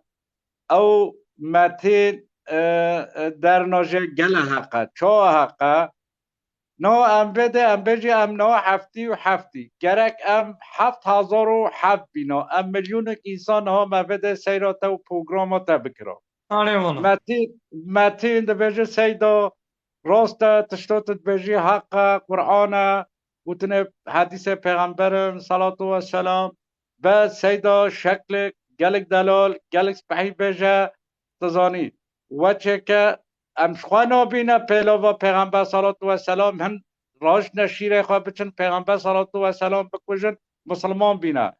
Ew Metîn, e, e, derna jê gele heq e. Çawa heq e? No em vê de em bêjî em niha heftî û heftî. Gerek em heft hezar û heft bîna. Em milyonek însan niha me vê de seyra te û programa te bikira. Erê wala. Metîn, Metîn dibêje Seyda, rast e, tişta tu dibêjî heq e, Quran e, gotinê hedîsê pêxember in, salatu ve selam. Be Seyda şeklek, gelek delal, gelek spehî bêje, tu zanî. Weçeke em ji xwe nabîne pêlava pêxember salatu ve selam, hin raştine şîrê xwe biçin, pêxember salatu ve selam bikujin, misilman bîne.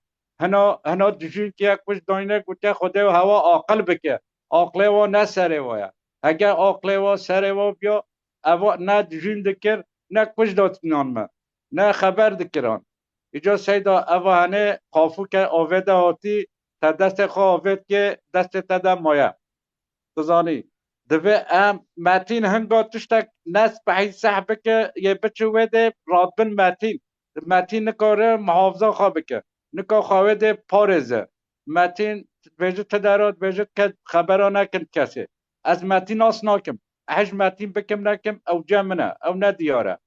Hina, hina dijîn kiye kuj dayne, gote Xwedê hewa aqil bike. Aqilê wa ne serê wa ye. Heger aqilê wa serê wa biya, eva ne dijîn dikir, ne kuj datînan me, ne xeber dikiran. Îca Seyda, eva hene qafûke avê de hatî, te destê xwe avê dike, destê te de maye. Tu zanî, divê em Metîn hinga tiştek nespehî seh bike, yê biçi wê dê radbin Metîn. Metîn nikare muhafaza xwe bike. Nika xwe wê dê parêze. Metîn dibêje ti dera, dibêje ke xebera nekin kesê. Ez Metîn nas nakim. Ez Metîn bikim nekim, ew cem min e. Ew ne diyar e.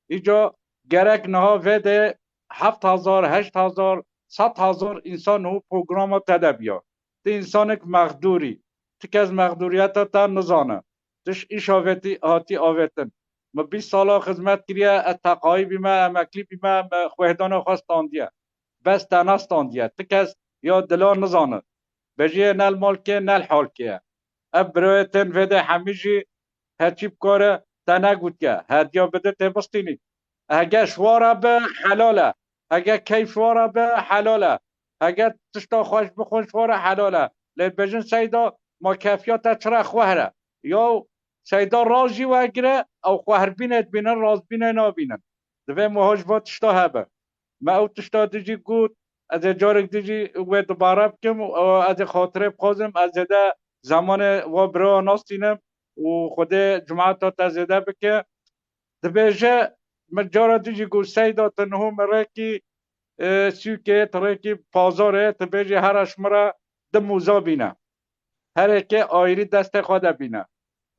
Îca gerek niha vê de heft hezar, heşt hezar, sed hezar însan û programa te de biya. Tu însanek mexdûr î. Ti kes mexdûriyeta te nizane. Tu ji îşa vê tî hatî avêtin. Min bîst sala xizmet kiriye, ez teqayî bîme, emeklî bîme, min xwêhdana xwe standiye. Bes te nestandiye. Ti kes ya dila nizane. Bejiyê ne li malkê, ne li halkê ye. Ev birayê tên vê de hemî jî heçî bikare te negotiye. Hediya bide tê bistînî. Hege ji wa re be helal e. Hege keyf ji wa re be helal e. Hege tişta xweş bixwin ji wa re helal e. Lê dibêjin Seyda, ma kefiya te çira xwehr e? Yaw Seyda rast jî wergire, ew xwehrbînê dibînin, rastbînê nabînin. Divê meha ji va tişta hebe. Me ew tişta dijî got, ez ê carek dijî wê dubare bikim û ez ê xatirê bixwazim, ez zêde zemanê wa bira nastînim û Xwedê cumeta te zêde bike. Dibêje, min cara dijî got, Seyda, tu niho min rêkî, e, sûkê, tu rêkî pazarê, tu bêjî here ji min re du mûza bîne. Herêkê ayrî destê xwe de bîne.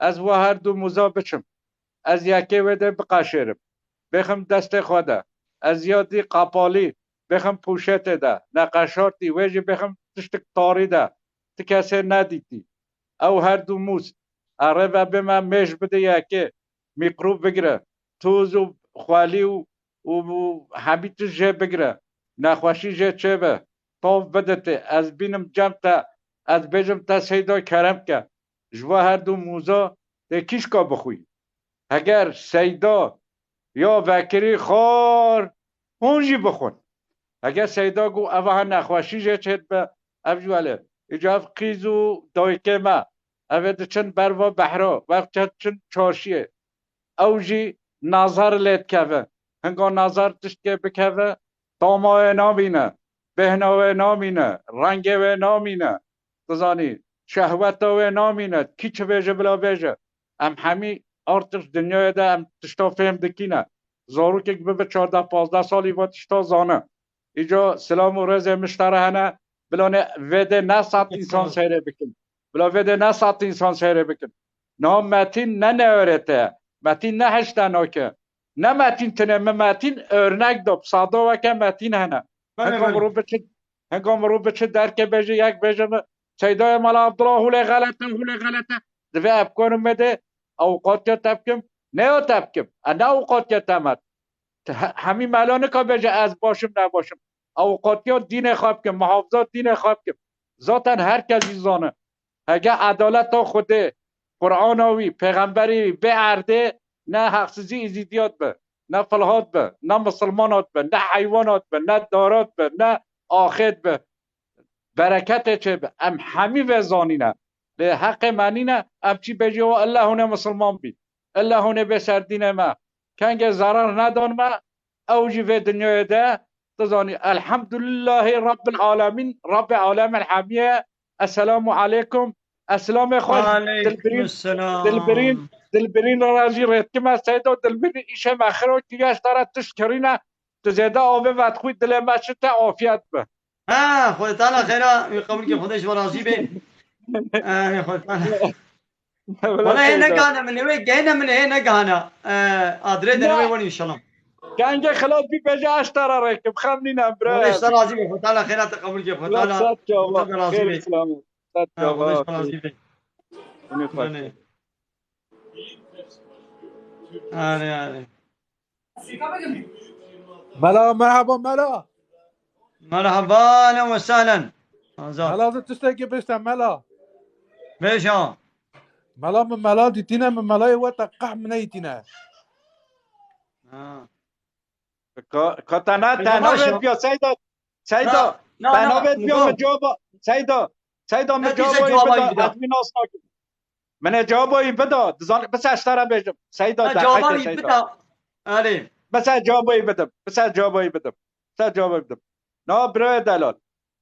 Ez wa her du mûza biçim. Ez yekê wê de biqeşêrim. Bêxim destê xwe de. Ez ya dî qapalî bêxim poşetê de. Neqeşartî wê jî bêxim tiştik tarî de. Ti kesê nedîtî. Ew her du mûz. Erê ve bême mêj bide yekê. Mîkrob bigire. Toz û xwelî û û hemî tişt jê bigire, nexweşî jê çêbe, tav bide tê, ez bînim cem te, ez bêjim te Seyda kerem ke, ji we her du mûza tê kîşka bixwî. Heger Seyda ya vekirî xwar, hûn jî bixwin. Heger Seyda got, eva her nexweşî jê çêdibe, ev jî welê. Îca ev qîz û dayikê me, ev ê diçin berva behra, wext çet diçin çarşiyê. Ew jî nazar lê dikeve. Hinga nazar tiştkê bikeve, tama wê namîne, bêhna wê namîne, rengê wê namîne. Tu zanî, şehweta wê namîne. Kî çi bêje bila bêje. Em hemî Artix dinyayê de em tişta fêm dikîne. Zarokek bibe çardeh pazdeh salî va tişta zane. Îca silam û rêzê min ji te re hene. Bila ne vê dê ne sed însan seyrê bikin. Bila vê dê ne sed însan seyrê bikin. Niha Metîn ne newerete ye. Metîn ne hişte nake. Ne Metîn tine, min Metîn örnek da. Sada weke Metîn hene. Belê, Hinga belê. Mirov biçe, hinga mirov biçe derke bêje, yek bêje min, Seydayê Mela Abdullah hûlê xelet e, hûlê xelet e. Divê epkanê me de ewqatiya te bikim. Ne ya te bikim. E ne ewqatiya te me. Te he-, hemî mela nika bêje ez baş im, ne baş im. Ewqatiya dînê xwe bikim, muhafaza dînê xwe bikim. Zaten her kes jî zane. Hege edaleta Xwedê, Qur'ana wî, pêxemberê wî bê erdê, ne heqsizî Êzîdiya dibe, ne Filha dibe, ne misilmana dibe, ne heywana dibe, ne dara dibe, ne axê dibe. Bereketê çêbe. Em hemî vê zanîne. Lê heqê me nîne, em çî bêjî wa illa hûn ê misilman bî. Illa hûn ê bê ser dînê me. Kengê zerar nedan me, ew jî vê dinyayê de, tu zanî, Elhamdulillahê Rabbil Alemîn, Rabbê Alemên hemiye, Esselamu Aleykum, Eslamê xweş, Dilbirîn, Dilbirîn, Dilbirîn re jî rêdkime, Seydo Dilbirîn, îşê me xiro kiriye, ji te re tişt kirîne, tu zêde avê vedixwî, dilê me şite, afiyet be. Ha, Xwedê Teala xêra wî qebûl ke, Xwedê ji we razî be. Erê, Xwedê Teala. Wala hê negane min, wê gehne min, hê negane. Adrê de wê wen inşallah. Kengê xilas bî bêje ez te re rêkim, xem nîne bira. Wala ji te razî be, Xwedê Teala xêra te qebûl ke, Xwedê Teala, Xwedê razî be. Sat çava, Xwedê ji te razî be. Erê, erê. Mela, merhaba, mela. Merhaba, ehlen ve sehlen. Azad. Mela, tu tiştekî bişte, mela. Bêja. Mela, min mela dîtîne, min melayê we te qeh min neyîtîne. Ha. Ka, ka te ne, te navê biya, Seyda. Seyda, te navê biya, min caba, Seyda. Seyda, min caba wî bida, ez wî nas nakim. Min ê cewaba wî bida, dizan, bise ji te re bêjim. Seyda, ha, deqekê cewaba wî Seyda. Bida. Erê. Bise cewaba wî bidim. Bise cewaba wî bidim. Bise cewaba wî bidim. Na birayê delal.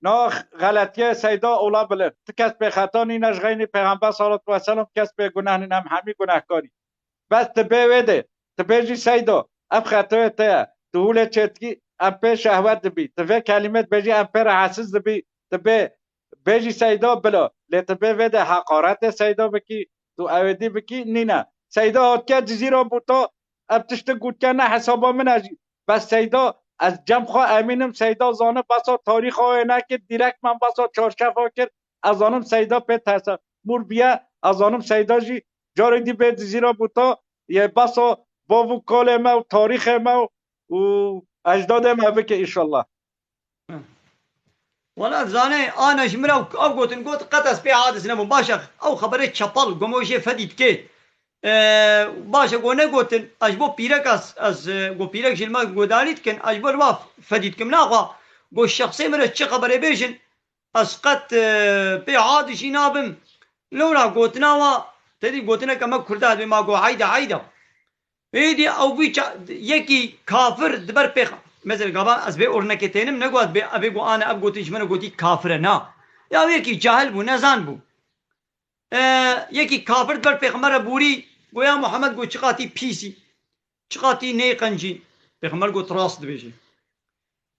Na xeletiyê Seyda ola bilind. Ti kes bê xeta nîne ji xeynî Pêxember salatu ve selam, kes bê guneh nîne, em hemî gunehkar î. Bes ti bê wê de, ti bêjî Seyda, ev xetayê te ye. Tu hûlê çêdikî, em pê şehwet dibî. Tu vê kelîmê dibêjî, em pê rehetsiz dibî. Tu bê Bêjî Seyda bila, lê tu bê vê de heqaretê Seyda bikî, tu ewêdî bikî, nîne. Seyda hatike Cizîra Bûta, ev tiştin gotike ne hesaba min e jî. Bes Seyda, ez cem xwe emîn im, Seyda zanim, besa tarîxa wê nekir, dîrekt me besa çarşefa kir, ez zanim Seyda pê terse. Mûr biye, ez zanim Seyda jî carê dî bê Cizîra Bûta, yê besa bav û kalê me û tarîxê me û, û ecdadê me bike înşallah. Wala zanê, ana ji min re ew gotin, got, qet ez pê hadis nebûm. Baş e, ew xeberê çepal, gomo jê fedî dike. E, baş e, go negotin, ez ji bo pîrek ez, ez, e, go pîrek ji me godarî dikin, ez ji bo li wa fedî dikim. Naxwe, go şexsê min re çi xeberê bêjin, ez qet, e, pê hadisî nabim. Lewra gotina wa, te dî gotineke me kurda dibê, ma go heyda, heyda. Êdî ew vî ça-, yekî kafir di ber pêx-, mesela gava ez vê ornekê tênim, negot bê, evê got, ane, ev gotin ji min gotî kafir e, na. Ya yekî cahil bû, nezan bû. E, yekî kafir di ber pêxember re bûrî, go, ya Muhammed, go, çiqatî pîsî, çiqatî neyqencî. Pêxember got, rast dibêjî.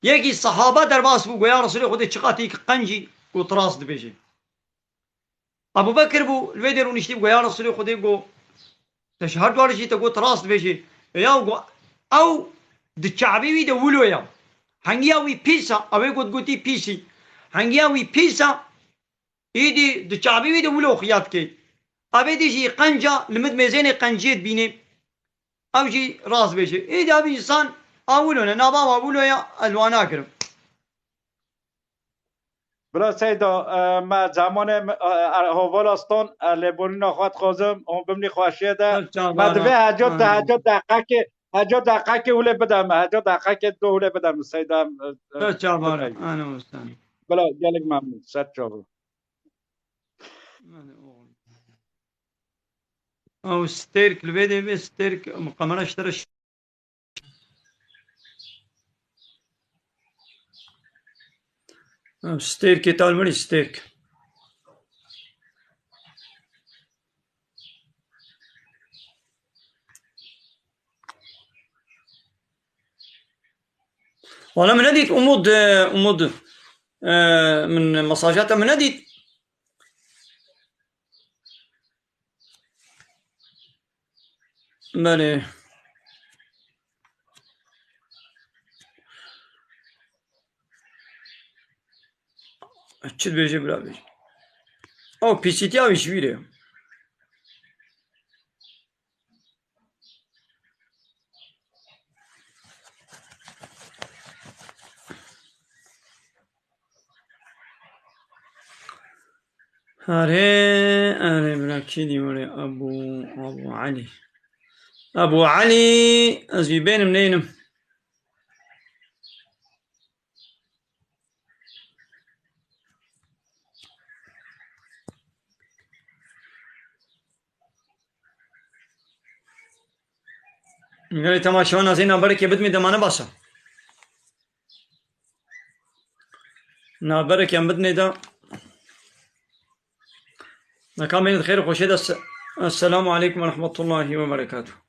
Yekî sehaba derbas bû, go, ya Resulê Xwedê, çiqatî qencî, got, rast dibêjî. Ebû Bekir bû, li wê dê rûniştî bû, ya Resulê Xwedê, got, te ji her dua re jî te got rast dibêjî. E ya got, ew di çavê wî de wilo ya. Hengiya wî pîs a, ew ê got gotî pîsî. Hengiya wî pîs a, îdî di çavê wî de wilo xuya dike. Ev ê dî jî qenca, li min mêzênê qenciyê dibînê. Ew jî rast bêje. Êdî ev însan a wilo ne, nava wa wilo ya, ez wa nakirim. Bira Seyda, e, me zemanê me, e, e, hevala stan, e, lêborîna xwe dixwazim, hûn bimnî xweşiyê de. Me divê heca, heca deqekê, heca deqekê hûlê bide me, heca deqekê du hûlê bide me, Seyda, e, e, Ser çavane, bikey. Ana Ostan. Bila gelek memnûn, ser çava. Ana oğlum. Ew stêrk li vê dê vê stêrk, kamera ji te re ş-, ew stêrkê tal mirî stêrk. Wala min nedît Umud, e, Umud, e, min mesaja te min nedît. Belê. Çi dibêje bira bêje. Ew pîsîtiya wî ji wî re ye. Erê, erê, bira kî dî were? Abu, Abu Elî. Abu Elî, ez wî bênim neynim. Gelê temaşevan nazî naberekê bidmê demane basa. Naberekê em bidmê de. Mekan bênit xêr û xweşê de. Esselamu aleykum ve rahmetullahi ve berekatuhu.